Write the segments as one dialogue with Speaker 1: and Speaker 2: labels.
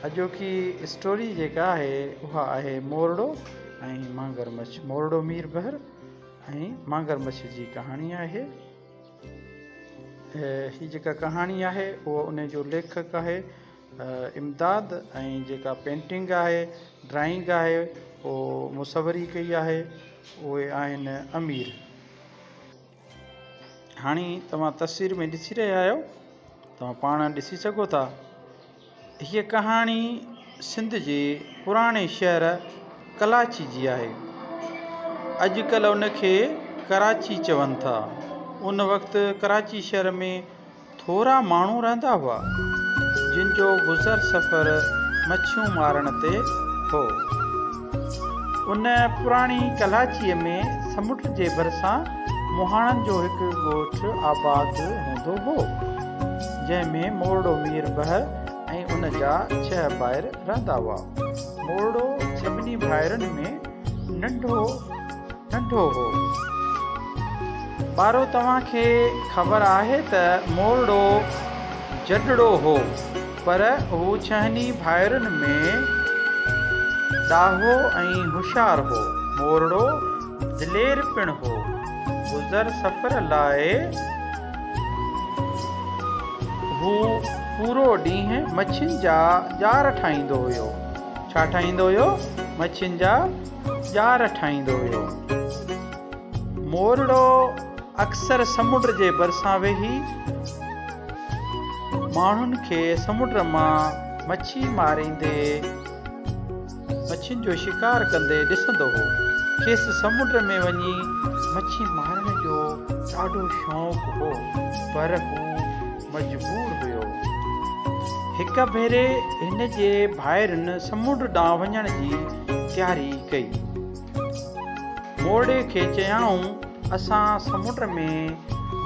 Speaker 1: اڄوڪي اسٽوري جيڪا آهي اها آهي مورڙو ۽ مانگر مڇ. مورڙو مير بحر ۽ مانگر مڇ جي ڪهاڻي آهي. هي جيڪا ڪهاڻي آهي اهو ان جو ليکڪ آهي امداد ۽ جيڪا پينٽنگ آهي ڊرائنگ آهي اهو مصوري ڪئي آهي اهي آهن امير. هاڻي توهان تصوير ۾ ڏسي رهيا آهيو توهان پاڻ ڏسي سگهو ٿا هيء ڪهاڻي سنڌ جي پراڻي شهر ڪلاچي جي آهي اڄڪلهه ان کي ڪراچي چون ٿا ان وقت ڪراچي شهر ۾ ٿورا ماڻهو رهندا هئا، جن جو گذر سفر مڇيون مارڻ تي هو. ان پراڻي ڪلاچيء ۾ سمنڊ جي ڀرسان مهاڻن جو هڪ ڳوٺ آباد هوندو هو، جنهن ۾ مورڙو مير بحر ۽ ان جا ڇهه ڀائر رهندا هئا. مورڙو سڀني ڀائرن ۾ ننڍو ننڍو هو. ٻارو توهان کي خبر آهي ته مورڙو جڏڙو هو پر هو ڇهن ئي ڀائرن ۾ ڏاهو ۽ هوشيار هو. مورڙو دلير پڻ هو. گذر سفر لاء هو پورو ڏينهن مڇين جا ڄار ٺاهيندو هيو. ڇا ٺاهيندو هيو؟ مڇين جا ڄار ٺاهيندو هيو. مورڙو اڪثر سمنڊ جي ڀرسان ويهي ماڻهن کي سمنڊ مان مڇي ماريندي مڇين جو شڪار ڪندي ڏسندو هو. کيس سمنڊ ۾ وڃي مڇي مارڻ جو ڏاڍو شوق هو پر هو مجبور هيو. هڪ ڀيري هن جي ڀائرن سمنڊ ڏانهن وڃڻ جي تياري ڪئي. مورڙي کي چيائون، اسان سمنڊ ۾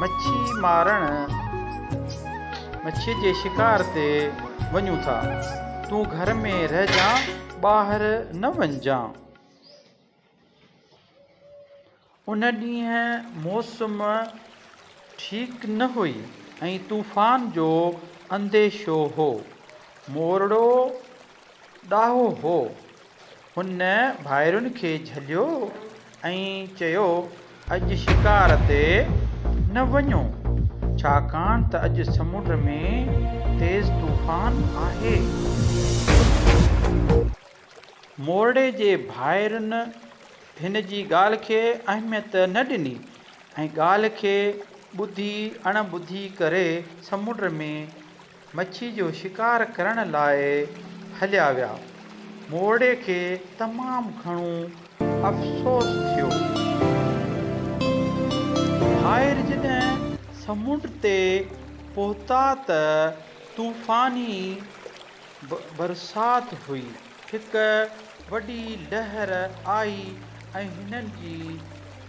Speaker 1: مڇي مارڻ، مڇيء جي شڪار تي وڃون ٿا. تون گهر ۾ رهجان، ٻاهر نه وڃجان. ان ڏينهن موسم ٺيڪ نه هئي ۽ طوفان جو انديشو هو. مورڙو ڏاهو هو. هن ڀائرن کي جهليو ۽ چيو، اڄ شڪار تي نه وڃو، ڇاڪاڻ ته اڄ سمنڊ ۾ تيز طوفان آهي. مورڙي جي ڀائرن هن جي ڳالهه کي اهميت نه ڏني ۽ ڳالهه کي ٻڌي اڻ ٻڌي ڪري سمنڊ ۾ مڇي جو شڪار ڪرڻ لاء هليا ويا. مورڙي کي تمام گهڻو افسوس ٿيو. ڀائر جڏهن سمنڊ تي پهتا ته طوفاني برسات هئي. هڪ وڏي لهر آئي ۽ هنن جي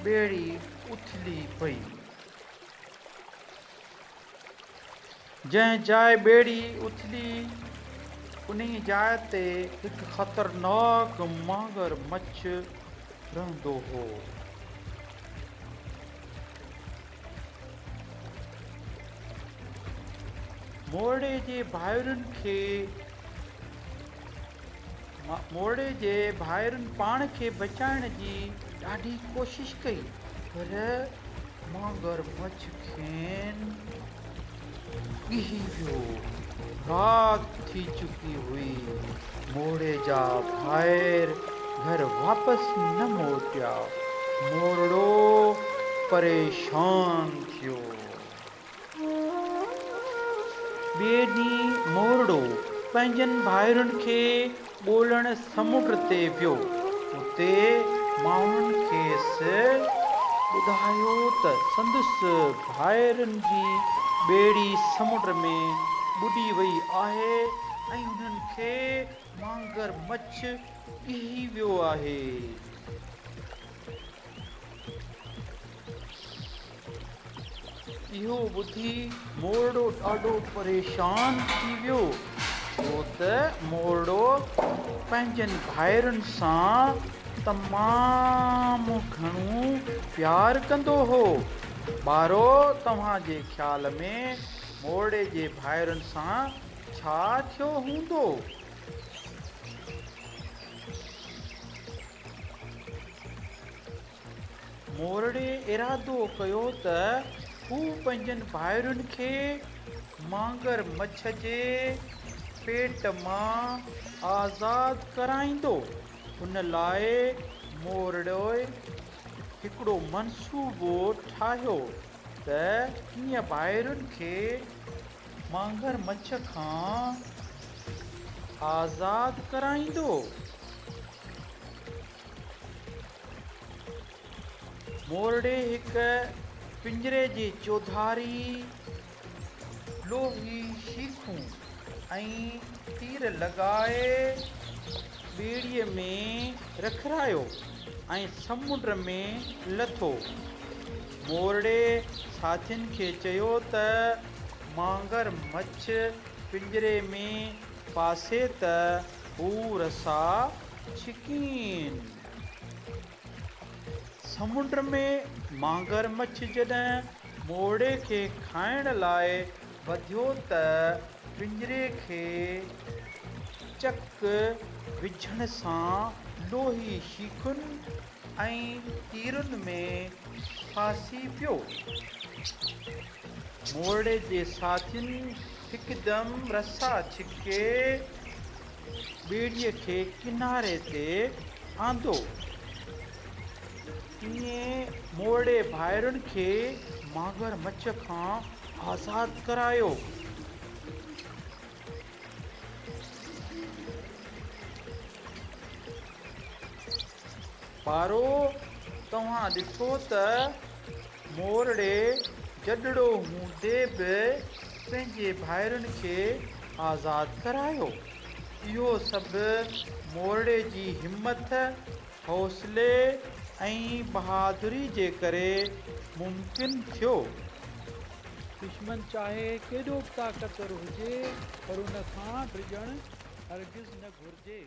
Speaker 1: ٻيڙي اٿلي پئي. جنهن جاء ٻيڙي اٿلي، انهيء جاء تي هڪ خطرناڪ مانگر مڇ رهندو هو. مورڙي جي ڀائرن کي مورڙي جي ڀائرن پاڻ کي بچائڻ جي ڏاڍي ڪوشش ڪئي پر مانگر مڇ کين ڳهي ويو. رات ٿي چڪي هئي. مورڙي جا ڀائر گهر واپس نه موٽيا. مورڙو پريشان ٿيو. ٻئي ڏينهن مورڙو پنهنجن ڀائرن کي ڳولڻ سمنڊ تي ويو. اتي ماڻهن کيس ٻڌايو ته سندس ڀائرن جي ٻيڙي سمنڊ ۾ ٻڏي وئي آهي ۽ انهن کي مانگر مڇ ڳهي ويو آهي. اهو ٻڌي مورڙو ڏاڍو پريشان ٿي ويو، ڇو ته مورڙو پنهنجن ڀائرن سان تمام گهڻو پيار ڪندو هو. ٻارو، توهان جي خيال ۾ مورڙي جي ڀائرن سان ڇا ٿيو هوندو؟ مورڙي ارادو ڪيو ته هو پنهنجن ڀائرن کي مانگر مڇ جي پيٽ مان آزاد ڪرائيندو. ان لاء مورڙي هڪڙو منصوبو ٺاهيو ته ڪيئن ڀائرن کي مانگر مڇ کان آزاد ڪرائيندو. مورڙي هڪ پڃري جي چوڌاري لوهي شيخون ۽ تير لڳائي ٻيڙيء ۾ رکرايو ۽ سمنڊ ۾ لٿو. مورڙي ساٿين کي چيو ته مانگر مڇ پڃري ۾ ڦاسي ته هو رسا ڇڪين. سمنڊ ۾ مانگر مڇ جڏهن مورڙي کي کائڻ لاء وڌيو ته پڃري کي چڪ وجهڻ سان لوهي شيخن ۽ تيرن ۾ ڦاسي پيو. مورڙي جي ساٿين هڪدم رسا ڇڪي ٻيڙيء کي ڪناري تي آندو. ائين مورڙي ڀائرن کي مانگر مڇ کان آزاد ڪرايو. ٻارو، توهان ڏٺو ته مورڙي جڏڙو هوندي به پنهنجي ڀائرن کي آزاد ڪرايو. اهو سڀ مورڙي جي همٿ، حوصلي ۽ بهادري جي ڪري ممڪن ٿيو.
Speaker 2: دشمن چاهي ڪيڏو به طاقتور هجي پر ان کان ڊڄڻ هرگز نه گهرجي.